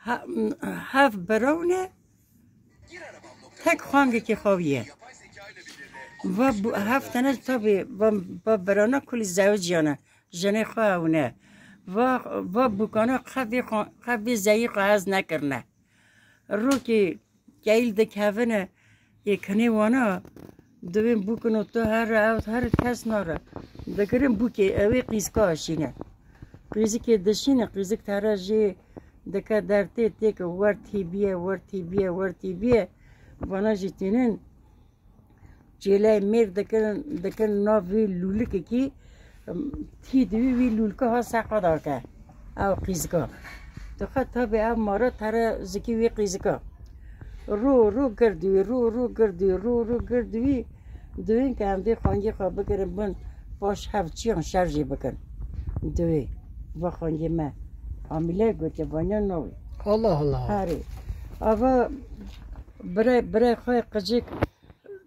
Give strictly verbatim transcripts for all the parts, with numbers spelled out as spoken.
Ha, heft bira ne, tek xangekî xaviye. Va bu-, heft tane tabi va, va birana kulî zewiciyane. Jinê xwe ew ne. Va, va bûkana qevê xwe, qevê zeyî xwe hez nekirine. Rokê keyl dikevine, yê kinê wana, divên bûkin û tu here, ew her kes nare. Dikirin bûkê, ew ê qîzka şîne. Qîzikê dişîne, qîzik tere jê dike dertê, têke wer tîbiye, wer tîbiye, wer tîbiye. Vana jî tînin. Çêleyê mêr dikin, dikin nav vî lûlikekî, tî divî vî lûlika ha seqa dake. Ew qîzika. Dixe tabi ev mara tere zikî wî qîzika. Rû, rû girdû, rû, rû girdû, rû, rû girdû. Divên ke em vê xangê xwe bigirin bin, paş hev çiyan şer jê bikin. Divê. Va xangê me. Amîle gote, vanya navê. Allah Allah. Herê. Ava bire, bire xwe qicik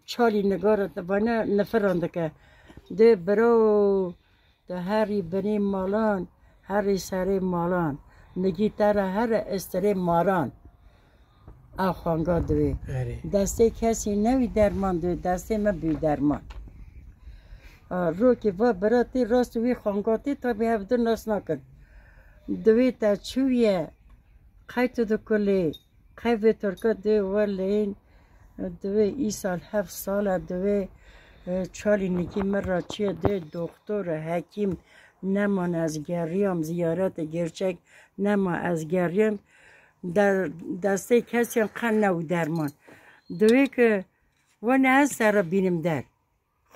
Çalî nigara te vane nifiran dike. Dê biro, tu herî binê malan, herî serê malan. Nigî te re here istirê maran. Ew xanga divê. Erê. Destê kesî newî derman divê, destê me bî derman. A, rokê va bira tê rast wî xanga tê, tabî hev du nas nakin. Divê te çûye, qey tu dikulê, Qey vê Tirka dê welên, divê îsal heft sal e, divê, e, çalî nikî min re çi ye, dê doxtor, hekîm neman ez geriyam, ziyaretê gerçek nema ez geriyam. De-, destê kesiyan qe ne û derman. Divê ke we ne ez serre bînim der.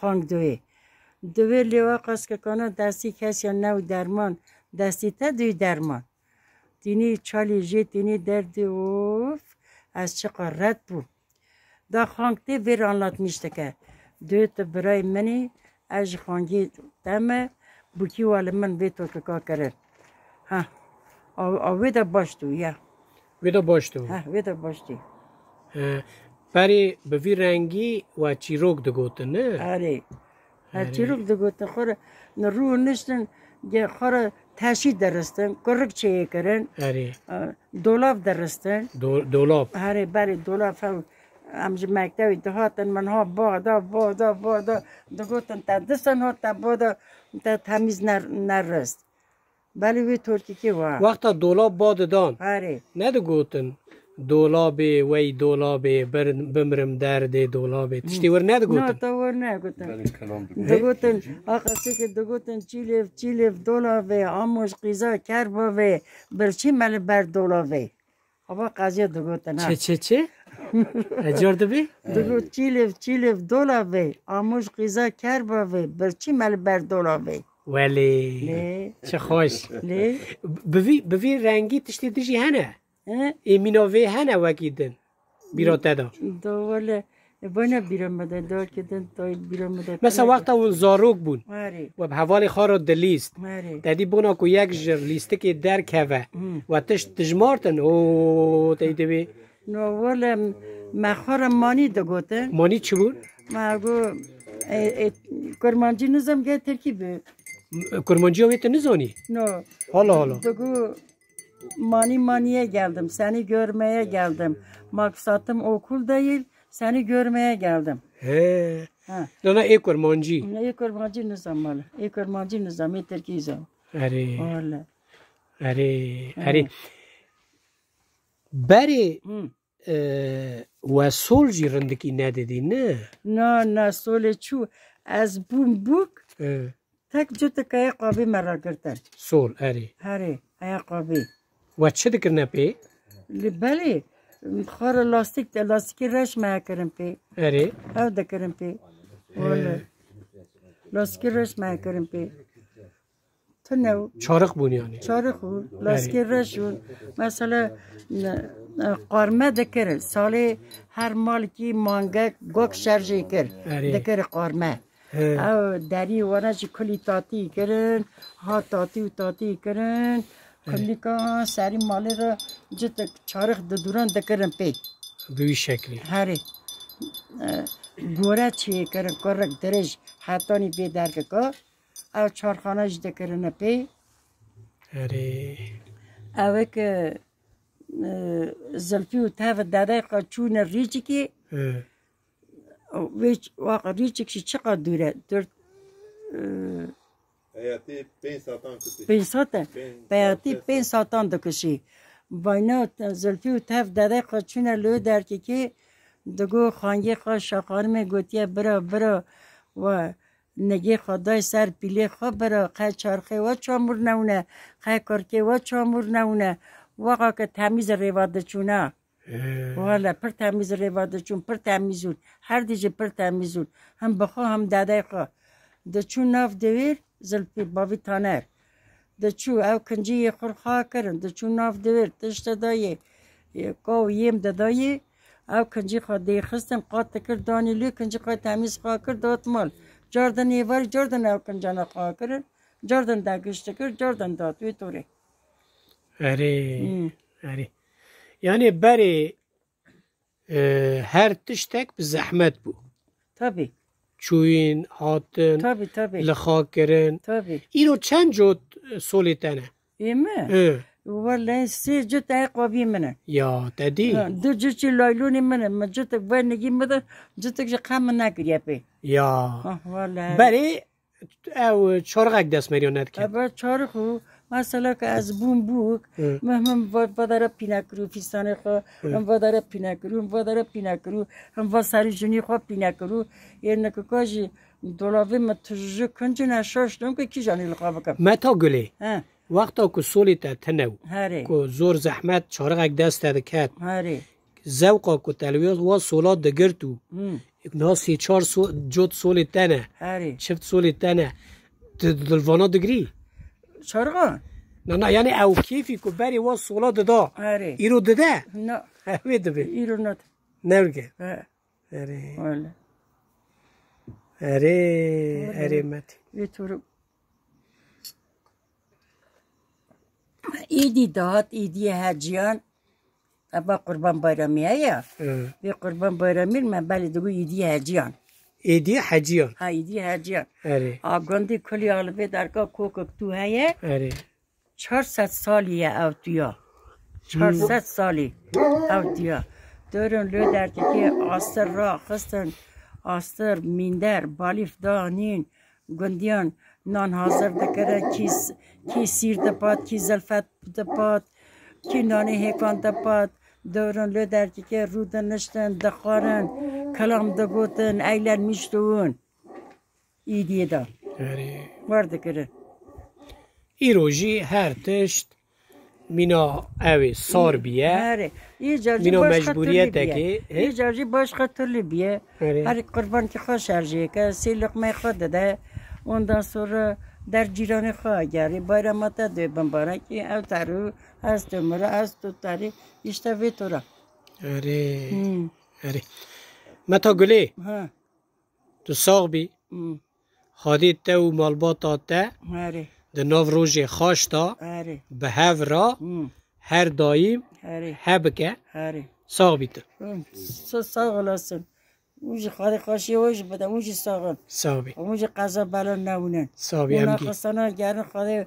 Xang divê. Divê lê we qas ke kana destî kesiya ne û derman, destî te dû derman. Tînî çalî jê tînî derdî of, ez çiqa red bû. Da xang tê vêr anlatmîş dike. Dê tu birayê min î, ez ji xangî te me, bûkî wa li min vê tokika kirin. Ha. A, a wê de baş dû ya. Wê de baş dû. Ha, wê de baş dû. He. Perê bi vî rengî we çîrok digotin, ne? Erê. Her Erê. Çîrok digotin. Xwe re, ne rû niştin, ge xwe re teşî deristin, kurik çêyê kirin. Erê. E, dolab deristin. Do-, dolab. Herê, berê dolab ew, em ji mektebê dihatin, min ha bada, bada, bada, digotin, te disan hat, te bada, te temîz ner-, nerist. Belê wê torkîkê wa. Wexta dolab ba didan. Erê. Ne digotin, "Dolabê, wey dolabê, bir-, bimrim derdê dolabê." Tiştê wir ne digotin? Na, te wir ne gotin. Belê kelam digot. Digotin, aqasê ke digotin, "Çîlêv, çîlêv dolabê, amoj qîza kerbavê, birçî me li ber dolabê." Ava qeziya digotin, ha. Çi, çi, çi? Ecar dibî? Digot, "Çîlêv, çîlêv dolabê, amoj qîza kerbavê, birçî me li ber dolabê." Welê. Lê. Çi xweş. Lê. Bi vî, bi vî rengî tiştê dijî hene? He? Ê mîna vê hene wekî din? Bîra te de. Do wele, e, bana bîra me de, do ki din, to bîra me de. Mesela wexta hûn zarok bûn. Erê. We bi hevalê xwe re dilîst. Erê. Te dî bona ku yek ji lîstikê derkeve. Hmm. We tişt dijmartin. O, tey divê. No, wele, me xwe re manî digotin. Manî çi bûn? Me got, e, e, kurmancî nizam ge tirkî bi. Kurmanciya wê te nizanî? No. Hala hala. Digo, "Mani maniye geldim, seni görmeye geldim. Maksatım okul değil, seni görmeye geldim." He. Ha. Dana ê kurmancî. Ne ê kurmancî nizam mala. Ê kurmancî nizam, ê tirkî zam. Erê. Wele. Erê, Ha. erê. Berê, Hı. e, we sol jî rindikî nedidî, ne? Na, na, solê çû. Ez bûm bûk. E. Tek cutik eya qabî me ragirtin. Sol, erê. Herê, eya qabî. We çi dikirine pê? Li belê, xwe re lastîk de, lastîkê reş me kirin pê. Erê. Ew dikirin pê. Wele. Lastîkê reş me kirin pê. Tune û Çarix bûn yani. Çarix û Erê. Lastîkê reş û. Mesela, ne, ne, qarme dikirin. Salê her malkî mangek gok şerjê kir. Erê. Dikir qarme. He. Ew derî wana jî kulî tatî kirin, ha tatî û tatî kirin. He. Kulîka serî malê re citik çarix di dûran dikirin pê. Bi wî şeklî. Herê. E, gore çiyê kirin, kurik dirêj hetanî vê derkika. Ew çarxana jî dikirine pê. Herê. Ew ê ke e, Zilfî û tev dedê xwe çûne Rîçikî. He. Wê ç-, waqa Rîçik jî çiqa dûr e? Dört, e, Peyatî pênc satan kutî. Pênc sat e? Pênc, Peyatî çar, pênc pênc satan dikişî. Vayna Zilfî û tev dedê xwe çûne li wê derkekê, digo xangê xwe, Şaxanimê gotiye, bira, bira, we nigê xwe day ser pîlê xwe, bira, qe çarxê we çamûr newne, qe kurkê we çamûr newne, waqa ke temîz rêva diçûna. He. Wele pir temîz rêva diçûn, pir temîz ûn. Her dî jî pir temîz ûn. Him bi xwe, him dedê xwe. Diçûn nav dewêr, Zilfî bavî Taner. Diçû ew kincî yê xwe xwe kirin, diçû nav dewêr, tişt didayê, e, kaw yêm didayê, ew kincî xwe dêxistin, qat dikir, danî lê kincî xwe temîz xwe kir, dat mal. Cardin êvarî, cardin ew kincana xwe kirin, cardin degiş dikir, cardin dat wê torê. Erê, Hmm. erê. Yani berê, e, her tiştek bi zehmet bû. Tabii. Çûyîn, hatin, Tabii, tabii. Li xwe kirin. Tabii. Îro çend cot, e, solê te ne? Ê min? Hı. Wele sê cot ê qobî min e. Ya, te dî? Ha, du cot jî laylonê min e. Min cotek venigî min de, cotek ji qe min nekiriye pê. Ya. Ah, wele. Berê ew çarixek destmeriya nediket. Ebe çarix û mesela ke ez bûm bûk, Hı. min, min va-, vadara pîne kirû, fîstanê xwe, Hı. min vadara pîne kirû, min vadara pîne kirû, min va serî jinî xwe pîne kirû. Ê nikika jî dolavê min tijî kincine şaş dom ke kîjanî li xwe bikim. Meta Gulê, He. wexta ku solê te tine û Herê. ku zor zehmet çarixek dest te diket, Herê. zewqa ku te li wê wa sola digirt û Hmm. niha sê çar so-, cot solê te ne, Herê. çift solê te ne, tu dilvana digirî? Çarixan? Na, na, yani ew kêfî ku berê wa sola dida, Herê. îro dide? Na. Wê dibe. Îro nat. Newrge. He. Erê. Wele. Erê, Wele. erê Met. Wê turu. Îdî dihat, îdî heciyan. Eba Qurban Bayramî heye. Hı. Vê Qurban Bayramî me belê digo îdî heciyan. Êdî heciyan. Ha, îdî heciyan. Erê. A gundî kulî alibê derka kokek tu heye. Erê. Çar sed salî ye ew tuya. Çar sed salî ew tuya. Dorin lê derkekê astir raxistin. Astir, mînder, balîf danîn. Gundiyan nan hazir dikirin, kî s-, kî sîr dipat, kî zilfet dipat, kî nanê hêkan dipat, dewran lê derkekê rû diniştin, dixwarin, kilam digotin, eylen miştûn. Îdiyê de. Erê. War dikirin. Îro jî her tişt mîna ew ê sar biye. Erê. Îcar jî Mîna başka türlü mecbûriyetekê, biye. he? Îcar jî başka türlü biye. Erê. Her qurbankî xwe şerjê ke, sê luqmeyê xwe dide. Ondan sonra der cîranê xwe gerê. Bayrama te dê bin barekî, ew terû, ez tu mira, ez tu terî. İşte vê tora. Erê. Hmm. Erê. Meta Gulê. Ha. Tu sax bî. Hmm. Xwedê te û malbata te Erê. di nav rojê xaş de Erê. bi hev re Hmm. her daîm Erê. hebike. Erê. Sax bî tu. Hmm. Sa-, sağ olasın. Hûn jî Xwedê xweşiyê we jî bide. Hûn jî sax in. Sax bî. Hûn jî qeza bela newnin. Sax bî, Hûn em gî. naxistana gerin Xwedê